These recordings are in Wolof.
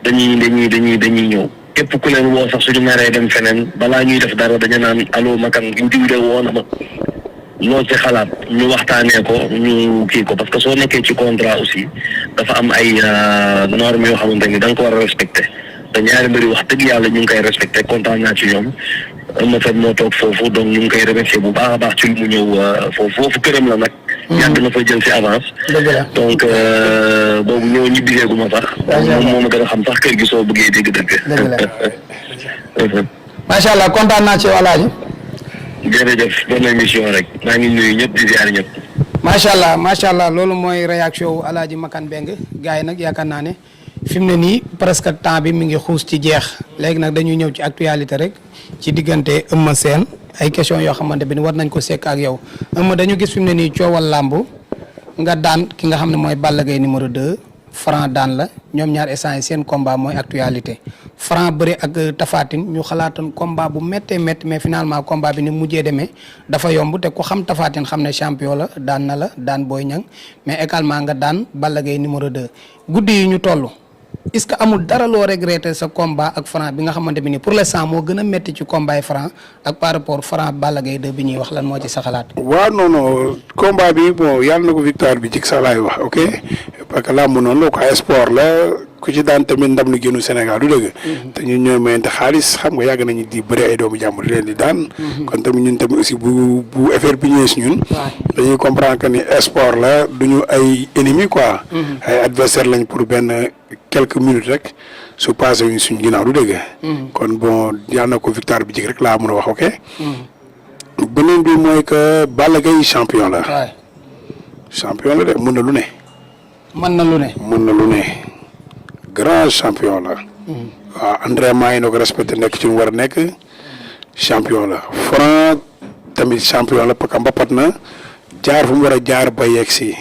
dañuy ñëw képp ku leen woo sax suñu naree dem feneen balaa ñuy def dara dañu naan allo Makan diw de woo na ma loo ci xalaat ñu waxtaanee ko ñu kii ko parce que soo nekkee ci contrat aussi dafa am ay normes yoo xamante ni da nga ko war a respecté te ñaari mbir wax dëgg yàlla ñu ngi koy respecté kontaan naa ci ñoom ma fet moo toog foofu donc ñu ngi koy remercier bu baax a baax ci lu mu ñëw foofu këram la nag. yàgg na fa jël ci avance. donc boobu ñëw ñibbiseegu ma sax. moom moo ma gën a xam sax kër gi soo bëggee dégg-dëgg. macha allah kontaan naa ci Alaaji. jërëjëf bonne émission rek maa ngi nuyu ñëpp di ziar ñëpp. macha allah loolu mooy réaction wu Alaaji Makan Mbengue gars yi nag yaakaar naa ne fi mu ne nii presque temps bi mi ngi xuus ci jeex léegi nag dañuy ñëw ci actualité rek ci diggante Eumeu Sène ay question yoo xamante bi war nañ ko sekk ak yow Eumeu dañu gis fi mu ne nii coowal làmb nga daan ki nga xam ne mooy Balla Gaye numéro 2 Franc daan la ñoom ñaar essence seen combat mooy actualité Franc bëri ak Tapha Tine ñu xalaatoon combat bu méttee métti mais finalement combat bi ni mujjee demee dafa yomb te ku xam Tapha Tine xam ne champion la daan na la daan Boy Niang mais également nga daan Balla Gaye numéro 2 guddi yi ñu toll est-ce que amul dara loo regretter sa combat ak Franc bi nga xamante bi ni pour l'instant moo gën a métti ci combat yi Franc ak par rapport Franc Balla Gaye 2 bi ñuy wax lan moo ci sa xalaat. waaw non combat bi bon yàlla na ko victoire bi jig sax laay wax ok parce que làmb noonu la quoi sport la ku ci daan tamit ndam lu génnu Sénégal du dëgg. te ñun ñooy mayante xaalis xam nga yàgg nañu di bëri ay doomu jàmbur di leen di daan. kon tamit ñun tamit aussi bu affaire bi ñëwee si ñun. dañuy comprendre que ni sport la duñu ay ennemis quoi. ay adversaire lañ pour benn quelques minutes rek su passé wuñ suñ ginnaaw du dëgg. kon bon yàlla na ko victoire bi jig rek laa mën a wax ok. beneen bi mooy que Balla Gaye champion la. champion la de mën na lu ne. mën na lu ne. mën na lu ne. grand champion la. waaw entraînement yi na ko respecté nekk ci mu war a nekk champion la Franc tamit champion la parce que mbapat na jaar fu mu war a jaar ba yegg si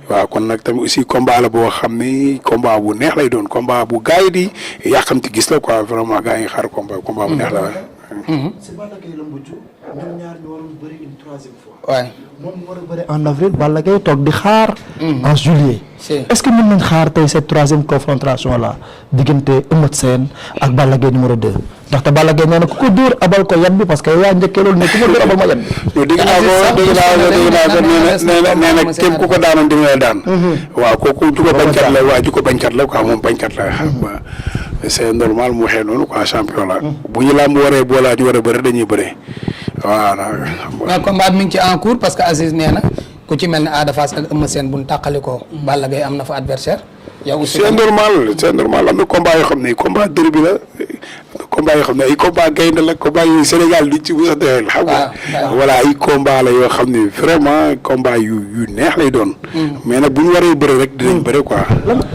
waaw kon nag tamit aussi combat la boo xam ni combat bu neex lay doon combat bu gars yi di yàqamti gis la quoi vraiment gars yi xaar combat bu neex la. si Balla Gaye la mujj ñoom ñaar ñu waroon bëri une troisième fois. waaye moom mu war a bëri en avril Balla Gaye toog di xaar. en juillet. Si. est-ce que mën nañ xaar tey cette troisième confrontation là diggante Eumeu Sène ak Balla Gaye numéro 2 ndaxte Balla Gaye nee na ku ko dóor abal ko yan bi parce que yaa njëkkee loolu ne ku ma dóor abal ma yan bi. yow dégg naa ko nee na képp ku ko daanoon dina la daan. waaw kooku ju ko bañkat la waa ju ko bañkat la quoi moom bañkat la xam nga c'est normal mu waxee noonu quoi champion la. bu ñu làmb waree boolaa ñu war a bëri dañuy bëri waaw. mais combat bi mi ngi ci en cours parce que Aziz nee na ku ci mel ne Ada Fass ak Eumeu Sène bu ñu tàqali ko Balla Gaye am na fa adversaire yow aussi c'est normal am na combat yoo xam ne combat derby la combat yoo xam ne ay combat gaynde la combat yu Sénégal di ci busa doyel xam nga voilà ay combat la yoo xam ne vraiment combat yu neex lay doon mais nag bu ñu waree bëri rek dinañ bëri quoi.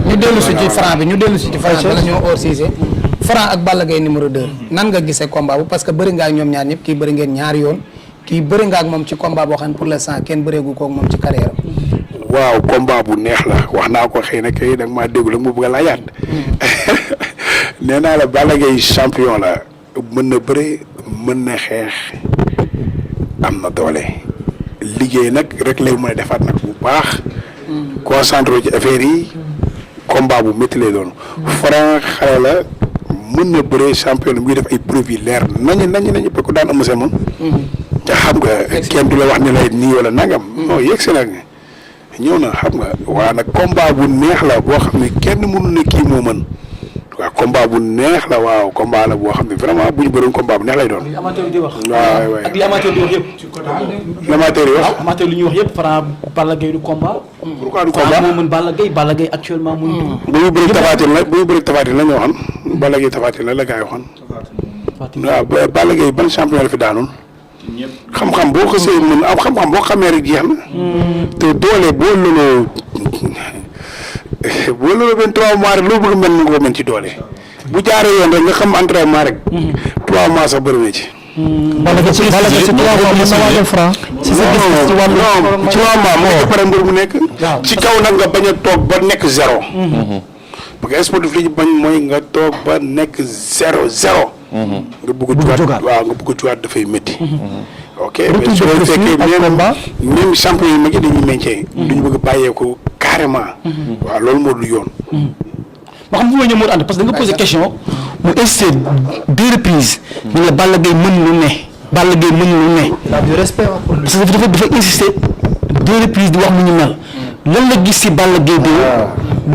ñu dellu si ci Franc bi bala ñoo hors Cissé Franc ak Balla Gaye numéro 2 nan nga gisee combat bu parce que bëri nga ak ñoom ñaar ñëpp kii bëri ngeen ñaari yoon kii bëri nga ak moom ci combat boo xam ne pour l'instant kenn bëreegu ko ak moom ci carrière waaw combat bu neex la wax naa ko xëy na kay da nga maa déglu mu bëgg a laajaat nee naa la Balla Gaye champion la mën na bëre mën na xeex am na doole liggéey nag rek lay mën a defaat nag bu baax concentré ci affaire yi combat bu métti lay doon Franc xale la mën na bëre champion la muy def ay preuve yi leer nañu ba ko daan am sa moom te xam nga kenn du la wax ne lay nii wala nangam non yegg si nag ñëw na xam nga waa nag combat bu neex la boo xam ne kenn mënu ne kii moo mën waaw combat bu neex la waaw combat la boo xam ne vraiment bu ñu bëroon combat bu neex lay doon. li amateur di wax. waaw ak li amateur di wax yëpp. li amateur yi wax. waaw amateur li ñuy wax yëpp Franc Balla Gaye du combat. pourquoi du combat Franc moo mën Balla Gaye actuellement muy. bu ñu bëri Tapha Tine la ñu waxoon Balla Gaye Tapha Tine la gars yi waxoon. waaw Balla Gaye ban champion la fi daanoon. xam-xam boo xasee mën am xam-xam boo xamee rek jeex na. te doole boo loloo benn 3 mois rek loo bëgg mel ni nga ko mën ci doole. bu jaaree yoon rek nga xam entraînement rek. 3 mois sax bëri na ci. Balla Gaye ci 3 mois mën na waajal Franc. ci sa gis ci wàllu non 3 mois moo ko pare mbir mu nekk. ci kaw nag nga bañ a toog ba nekk zéro. parce que sportif li ñu bañ mooy nga toog ba nekk zéro. nga bëgg a jugaat waaw nga bëgg a jugaat dafay métti. ok mais su fekkee même champion yi mag yi dañuy meññee. duñu bëgg a bàyyeeku carrément. waaw loolu moo dul yoon. ma xam fu may ñëw moo ànd parce que da nga posé question mu insisté 2 reprises. ñu ne Balla Gaye mën lu ne. Balla Gaye mën lu ne. la du respect pour lui. parce que dafa insisté 2 reprises di wax mu ñu mel. lan la gis si Balla Gaye de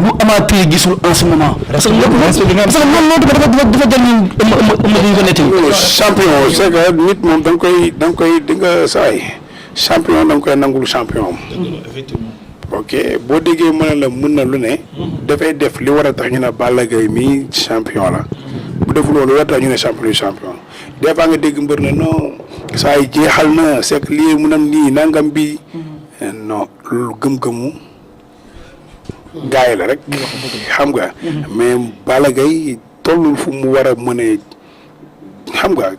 lu amateur gisul en ce moment. parce que loolu dafa jël ñu ëmb ko nettali. champion c'est que nit moom da nga koy di nga saay champion da nga koy nangul champion effectivement. ok boo déggee mën la mën na lu ne. dafay def li war a tax ñu ne Balla Gaye mii champion la. bu deful loolu war a tax ñu ne champion des fois nga dégg mbër na non saa yi jeexal na c'est que lii mu am nii nangam bi non loolu gëm-gëmu gars yi la rek xam nga mais Balla Gaye tollul fu mu war a mën a xam nga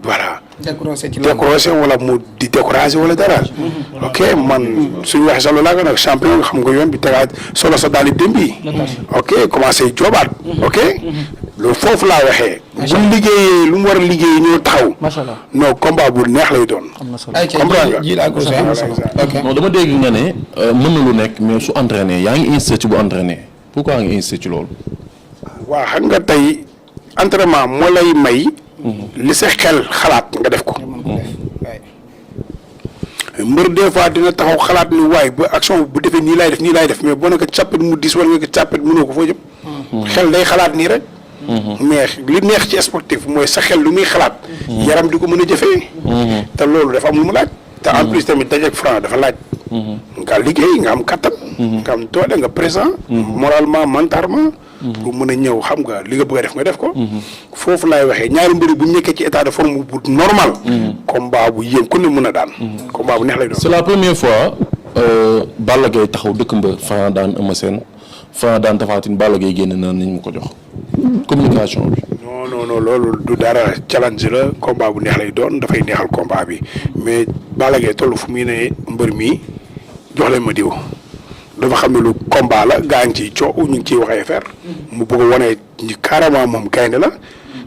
voilà. décroché wala mu di découragé wala dara. ok man suñu waxee solo laa ko nag champion nga xam nga yoon bi tegaat solo sa daal di dem bi. ok commencé joobaat. ok loolu foofu laa waxee. bu mu liggéeyee lu mu war a liggéey ñoo taxaw. macha allah non combat bu neex lay doon. am na solo comprendre nga ok non dama dégg nga ne mën na lu nekk mais su entraîné yaa ngi insisté ci bu entraîné pourquoi nga insisté ci loolu. waaw xam nga tey entraînement moo lay may. li sa xel xalaat nga def ko. mbër des fois dina taxaw xalaat ni waaye ba action bu defee nii laay def mais boo nekk càppet mu dis wala nga ko càppet mënoo ko foo jëm. xel day xalaat nii rek. mais li neex ci sportif mooy sa xel lu muy xalaat. yaram di ko mën a jëfee. te loolu dafa am lu mu laaj. te en plus tamit dajeeg franc dafa laaj. nga liggéey nga am kattan. nga am doole nga présent. moralement mentalement. pour mën a ñëw xam nga li nga bëgg a def nga def ko. foofu laay waxee ñaari mbir bu ñu nekkee ci état de forme bu normal. combat bu yéem ku ne mën a daan. combat bu neex lay doon. c'est la première fois Balla Gaye taxaw dëkk mbër Franc daan Eumeu Sène Franc daan Tapha Tine Balla Gaye génn na nañ mu ko jox communication bi. non loolu du dara challenge la combat bu neex lay doon dafay neexal combat bi mais Balla Gaye toll fu muy ne mbër mi jox leen ma diw. dafa xam ne lu combat la gaa ngi ciy coow ñu ngi ciy waxee affaire mu bëgg a wane ni carrément moom gaynde la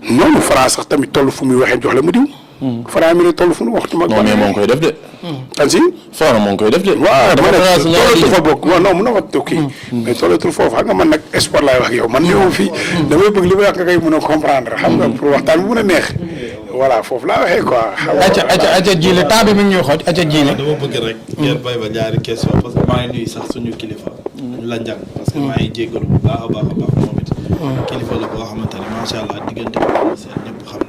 noonu Franc sax tamit toll fu muy waxee jox la mu diw. Franc mi ne toll fu mu waxtu mag. non mais moo ngi koy def de. kan si. Franc moo ngi koy def de. waaw dama ne tollatu fa bokk non mun na fa tukki. mais tollatu foofu xam nga man nag sport laay wax ak yow man ñëw fii damay bëgg li may wax nga koy mën a comprendre xam nga pour waxtaan bi mën a neex. voilà foofu laa waxee quoi. acca jiile temps bi mi ngi ñuy xooj acca jiile. dama bëgg rek. ngeen bay ba ñaari question parce que maa ngi nuyu sax suñu kilifa. la njàng parce que maa ngi jéggalu bu baax a baax moom it. kilifa la boo xamante ne macha allah diggante bi seen ñëpp xam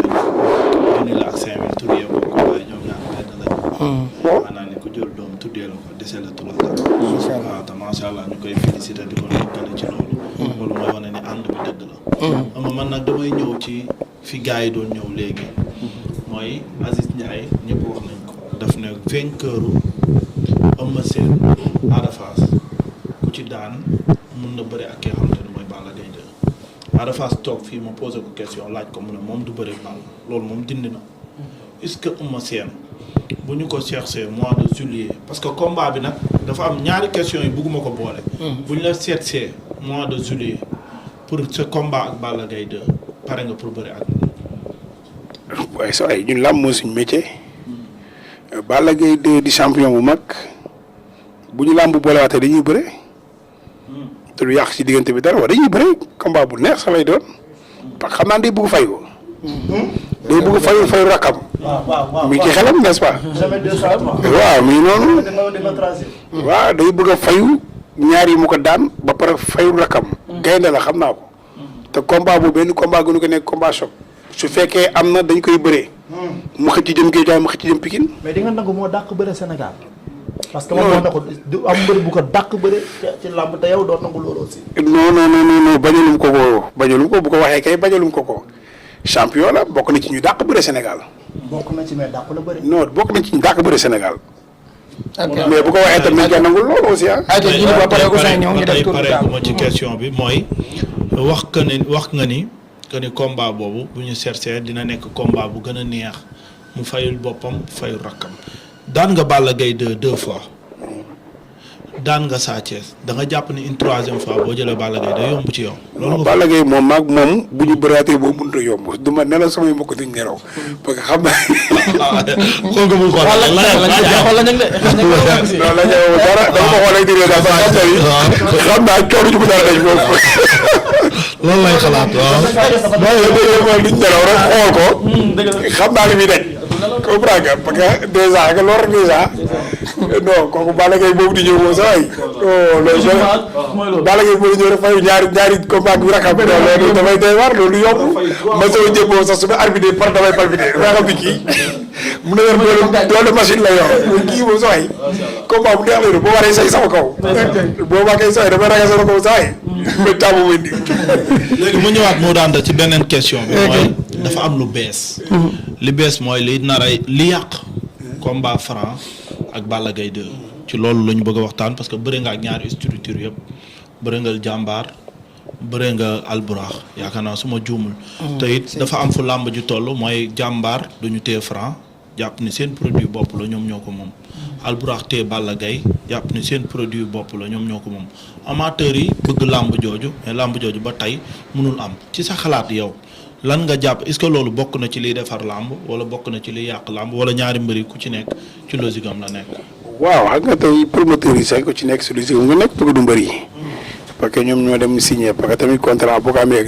nañu la ak 5000 tuddee ko waaye ñoom ñaar benn lañu. maanaam ne ku jël doom tuddee la ko dese la tural la. macha allah waaw te macha allah ñu koy félicité di ko nekkale ci loolu. loolu mooy wane ne ànd bi dëgg la. ama man nag damay ñëw ci fi gars yi doon ñëw léegi. mooy Aziz Ndiaye ñëpp wax nañ ko daf ne vainqueur Eumeu Sène Ada Fass ku ci daan mun na bëri ak ki nga xamante ne mooy Balla Gaye 2 Ada Fass toog fii ma posé ko question laaj ko mu ne moom du bëri Balla loolu moom dindi na est-ce que Eumeu Sène bu ñu ko cherché mois de juillet parce que combat bi nag dafa am ñaari question yi bugguma ko boole. bu ñu la seetsee mois de juillet pour ce combat ak Balla Gaye 2 pare nga pour bëri ak waaye sa ay ñun làmb mooy suñu métier. Balla Gaye 2 di champion bu mag bu ñu làmb boolewaatee dañuy bëre. te du yàq ci diggante bi dara waaye dañuy bëre combat bu neex sa lay doon. parce que xam naa day bëgg fay ko. day bëgg fayu rakkam. mi ngi ci xelam n'est-ce pas. waaw mi ngi noonu. waaw day bëgg a fayu ñaar yi mu ko daan ba pare fayu rakkam. gaynde la xam naa ko. te combat bu benn combat gënu ko nekk combat choc. su fekkee am na dañ koy bëree. mu xëcc jëm Guédiawaye mu xëcc jëm Pikine. mais di nga nangu moo dàq bëre Sénégal. parce que moom moo ne ko du am mbër bu ko dàq bëre ci làmb te yow doo nangu loolu aussi. non bañalum ko bu ko waxee kay bañalum ko champion la bokk na ci ñu dàq bëre Sénégal. bokk na ci mais dàq la bëre. non bokk na ci ñu dàq bëre Sénégal. ok mais bu ko waxee tamit nga nangul loolu aussi ah. acca jiile ba pare Ousseyn ñëw ñu def tour pare ma ci question bi mooy wax nga ni que ni combat boobu bu ñu cherché dina nekk combat bu gën a neex mu fayul boppam fayul rakkam daan nga Balla Gaye 2 fois daan nga Sa Thiès da nga jàpp ni une troisième fois boo jëlee Balla Gaye day yomb ci yow. loolu nga Balla Gaye moom maag moom bu ñu bëraatee boo mënut a yomb du ma nelaw samay mbokk duñ nelaw parce que xam naa. xool nga muy xool xool la ñu de. non la ñu dara dama ko xool rek di réer daal parce que xam naa coono ju mu dara dañ foofu. loolu lay xalaat waaw. mooy duñ nelaw rek xool ko. xam naa li muy daj. comprends nga parce que dèjà que loolu rek dèjà non kooku Balla Gaye boobu di ñëw moom sax ay non loolu Balla Gaye boobu ñëw rek fay ñaari combat bi rakam loolu dafay doy waar loolu yomb ma soo jëbboo sax su ma arbitré par damay palpité dafay xam ni kii mun na yor doole machine la yor kii moom sax ay combat bu neex la boo waree say sama kaw boo waxee sax damay ragal sama kaw sax ay ma taamu ma indi. léegi mu ñëwaat moo daan ci beneen question bi mooy dafa am lu bees. li bees mooy li nar a li yàq combat Franc ak Balla Gaye 2 ci loolu la ñu bëgg a waxtaan parce que bëri nga ak ñaari structure yëpp bëri nga jàmbaar bëri nga alburax yaakaar naa su ma juumul. te it dafa am fu làmb ji toll mooy jàmbaar duñu téye Franc jàpp ni seen produit bopp la ñoom ñoo ko moom. alburax téye Balla Gaye jàpp ni seen produit bopp la ñoom ñoo ko moom amateurs yi bëgg làmb jooju mais làmb jooju ba tey mënul am ci sa xalaat yow. lan nga jàpp est-ce que loolu bokk na ci liy defar làmb wala bokk na ci liy yàq làmb wala ñaari mbëri ku ci nekk ci logique am la nekk. waaw xam nga tey promoteurs yi sax ku ci nekk si logique am nga nekk bëgg du mbëri parce que ñoom ñoo dem signé parce que tamit contrat boo ko amee